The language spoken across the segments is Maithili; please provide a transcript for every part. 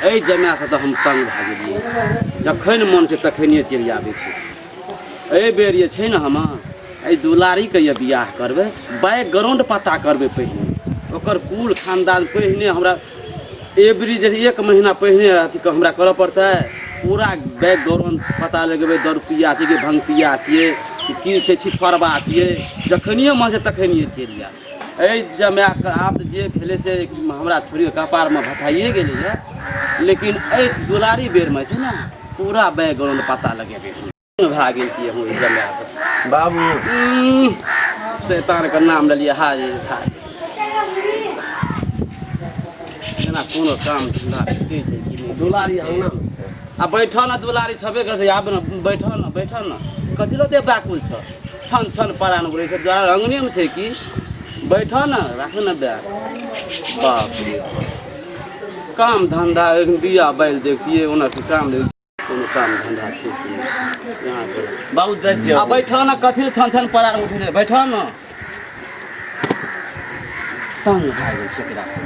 एहि जमायसँ तऽ हम तंग भए गेलियै जखन मन छै तखनिए चलि आबै छै एहि बेर जे छै ने हम एहि दुलारीके जे बियाह करबै बैकग्राउंड पता करबै पहिने ओकर कुल खानदान पहिने हमरा एवरी जे एक महीना पहिने अथी हमरा करऽ पड़तै पूरा बैकग्राउंड पता लगेबै दरुपिया छियै कि भङ्गपिया छियै कि की छै छिछोरबा छियै जखनिए मन छै तखनिए चलि जायत एहि जमायके आब जे भेलै से हमरा छोड़िकऽ कपारमे भथाइए गेलैए लेकिन एहि दुलारी बेरमे छै ने पूरा बैकग्राउंड पता लगेबै भए गेल छियै हम ओहि जमायसँ। बाबू शैतानके नाम लेलियै हाजिर भए गेल। जेना कोनो काम धन्धा भेटै छै कि नहि। दुलारी अङ्गनामे छै। आ बैठऽ ने दुलारी छबे करतै, आब ने बैठऽ ने, बैठऽ ने, कथी लए ओते व्याकुल छऽ? छन छन परान उड़ै छै, दुआर अङ्गनेमे छै की? बैठऽ ने, राखऽ ने बैग। बाप रे, काम धन्धा बिया बैल देखतियै ओना कि काम नहि, कोनो काम धन्धा छै कि नहि यहाँ पर। बाबू जाइ छियै। आ बैठऽ ने, कथी लए छन छन परान उठै छै? बैठऽ ने। तंग भए गेल छै एकरा से।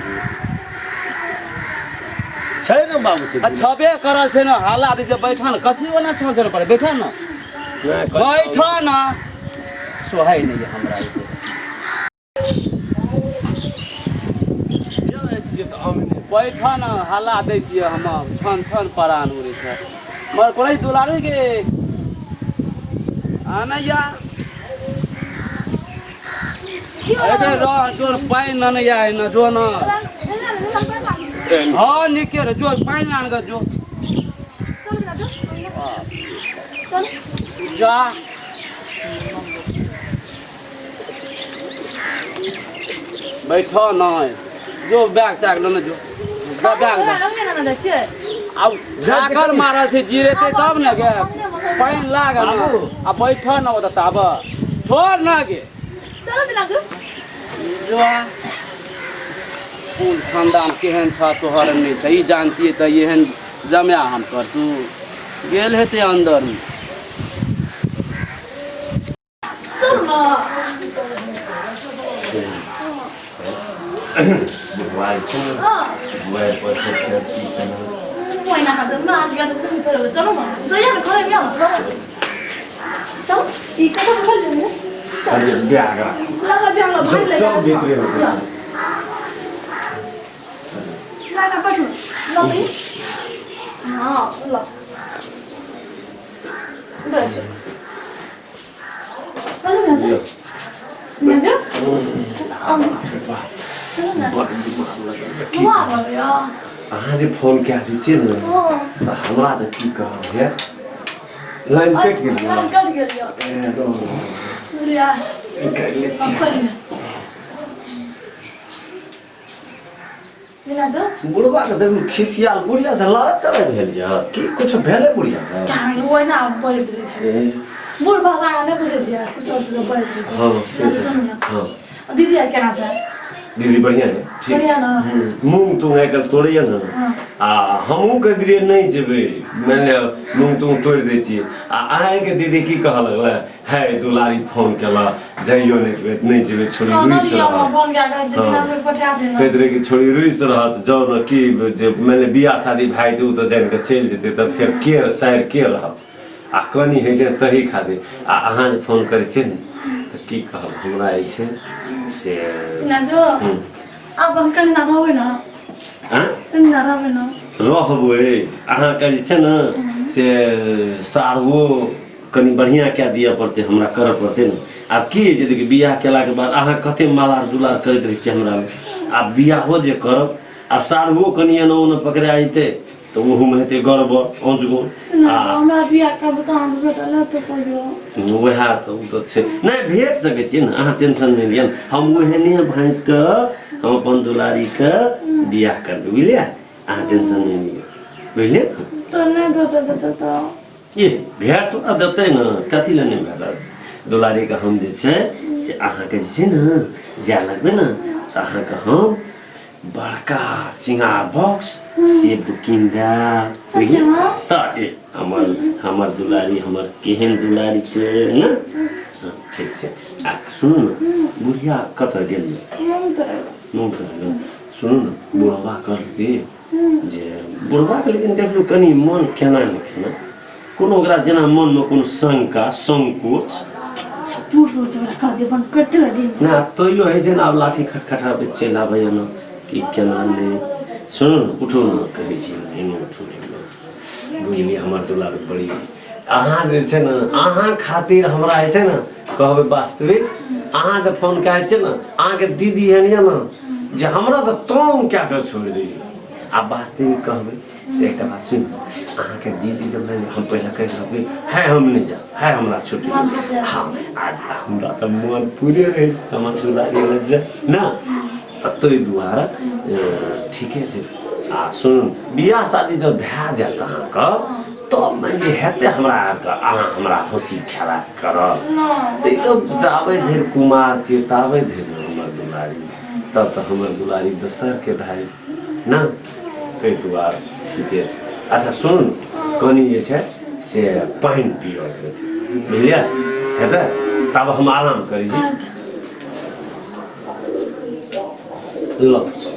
छै ने बाबू से। आ छबे करल छै ने, हल्ला दै छै। बैठऽ ने, कथी ओना छन छन पड़े? बैठऽ ने, बैठऽ ने। सोहाइ नहि यऽ हमरा ई। बैठऽ ने, हल्ला दै छियै हम, छन छन परान उड़ै छै। मगर कोरै दुलारू के आना यार अरे रह जोर पानि आनै या न जो न। हाँ निके रे, जो पानि आन ग जो जा। बैठो नहि, जो बैग तैग लेने जो, बैग दे। आब झाकर मारल छै, जीरेतै तब ने गे। पानि लाग ने आ बैठ न ओतऽ, ताब छोड़ न गे। जो कुल खानदान केहन छ तोहर नहि छै ई जानतियै तऽ एहन जमाय हम करतू? गेल हेतै अन्दरमे। बुढ़वा जे छै ने मोबाइल पर से फेर की केना। अरे बैग राख, चल भीतरे हो। अहाँ जे फोन कए दै छियै ने तऽ हमरा तऽ की कहब, हे लाइन कटि गेल। निकालि लै छियै। बुढ़वा के देखलू खिसियाल, बुढ़िया से लड़ाइ तड़ाइ भेल यऽ की? कुछ भेलै बुढ़िया से? ओहिना बजैत रहै छै बूढ़ भाषा, नहि बुझै छियै, कुछो कुछो बजैत रहै छै। हाँ से से सुनू ने। हाँ। दीदी आर केना छै? दीदी बढ़िया है, ठीक। बढ़िया ने? मूंग तूंग आइ काल्हि तोड़ैया ने। हाँ। आ हमहूँ कहि देलियै नहि जेबै, मानि लिअ मूंग तूंग तोड़ि दै छियै। आ अहाँके दीदी की कहऽ लगलै है, दुलारी फोन केलक, जाइयो नहि देबै, नहि जेबै, छोड़ी रुसि रहत। फोन कए कऽ जे बिना जोड़ पठा देना। कहैत रहै कि छोड़ी रुसि रहत, जाउ ने। की जे मानि लिअ बियाह शादी भए जेतै, ओ तऽ जानि कऽ चलि जेतै, तऽ फेर के साइर के रहत? आ कनि होइ छै तही खातिर। आ अहाँ जे फोन करै छियै ने तऽ की कहब, हमरा जे छै से बिना जो आब हम कनि ना रहबै ने। आँय? कनि ना रहबै ने। रहबै। अहाँके जे छै ने से सारवो कनि बढ़िआँ कए दिअ पड़तै, हमरा करऽ पड़तै ने। आब की होइ छै देखियौ, बियाह केलाके बाद अहाँ कते मालार दुलार करैत रहै छियै हमरा लग। आब बियाहो जे करब, आब सारहो कनि एना ओना पकड़ा जेतै तऽ ओहूमे हेतै गड़बड़ औंच गोल। ना आ हमरा बियाह करबै तऽ अहाँ भेटल तऽ कहियो। वएह तऽ, ओ तऽ छै, नहि भेट सकै छियै ने। अहाँ टेंशन नहि लिअ ने, हम ओहने भैंसके हम अपन दुलारीके बियाह करबै, बुझलियै? अहाँ टेंशन नहि लिअ, बुझलियै ने? तऽ नहि भेटल देतै तऽ? ए भेट तऽ देतै ने, कथी लए नहि भेटत? दुलारीके हम जे छै से अहाँके जे छै ने जाय लगबै ने तऽ अहाँके हम बड़का सिंगार बॉक्स से कीन देब, बुझलियै? तऽ ए हमर हमर दुलारी, हमर केहन दुलारी छै ने। हँ, ठीक छै। आ सुनू ने, बुढ़िया कतऽ गेलियै? मूँग तोड़ै। मूँग तोड़ै। सुनू ने, बुढ़वा कहलकै जे बुढ़बाके लेकिन देखलहुँ कनि मन केना ने केना कोनो ओकरा जेना मनमे कोनो शंका संकोच। बूढ़ सूढ़ से कर दे बंद करते रह दिन। ना तैयो होइ छै ने, आब लाठी खटखटाबैत चलि आबैए ने कि केना नहि। सुनू ने, उठू ने, कहै छी एने उठू ने। बुझलियै हमर दुलार बड़ी अहाँ जे छै ने, अहाँ खातिर हमरा जे छै ने कहबै वास्तविक, अहाँ जे फोन करै छियै ने, अहाँके दीदी एहन यऽ ने जे हमरा तऽ तंग कए कऽ छोड़ि दैए। आ वास्तविक कहबै से एकटा बात सुन, अहाँके दीदी जब मानि हम पहिले कहि देबै है हम नहि जायब है हमरा छुट्टी, हँ, आ हमरा तऽ मन पूरे रहै छै हमर दुलारी लग जाय ने, तऽ ताहि दुआरे ठीके छै। आ सुन, बियाह शादी जब भए जायत अहाँके तब मानि लिअ हेतै हमरा आरके अहाँ हमरा हँसी खेला करब, तऽ जाबै धरि कुमार छियै ताबै धरि ने हमर दुलारी, तब तऽ हमर दुलारी दोसरके भाय ने, ताहि दुआरे ठीके छै। अच्छा सुन, कनि जे छै से पानि पियऽके रहतै, बुझलियै? हेतै तब हम आराम करै छी। ल।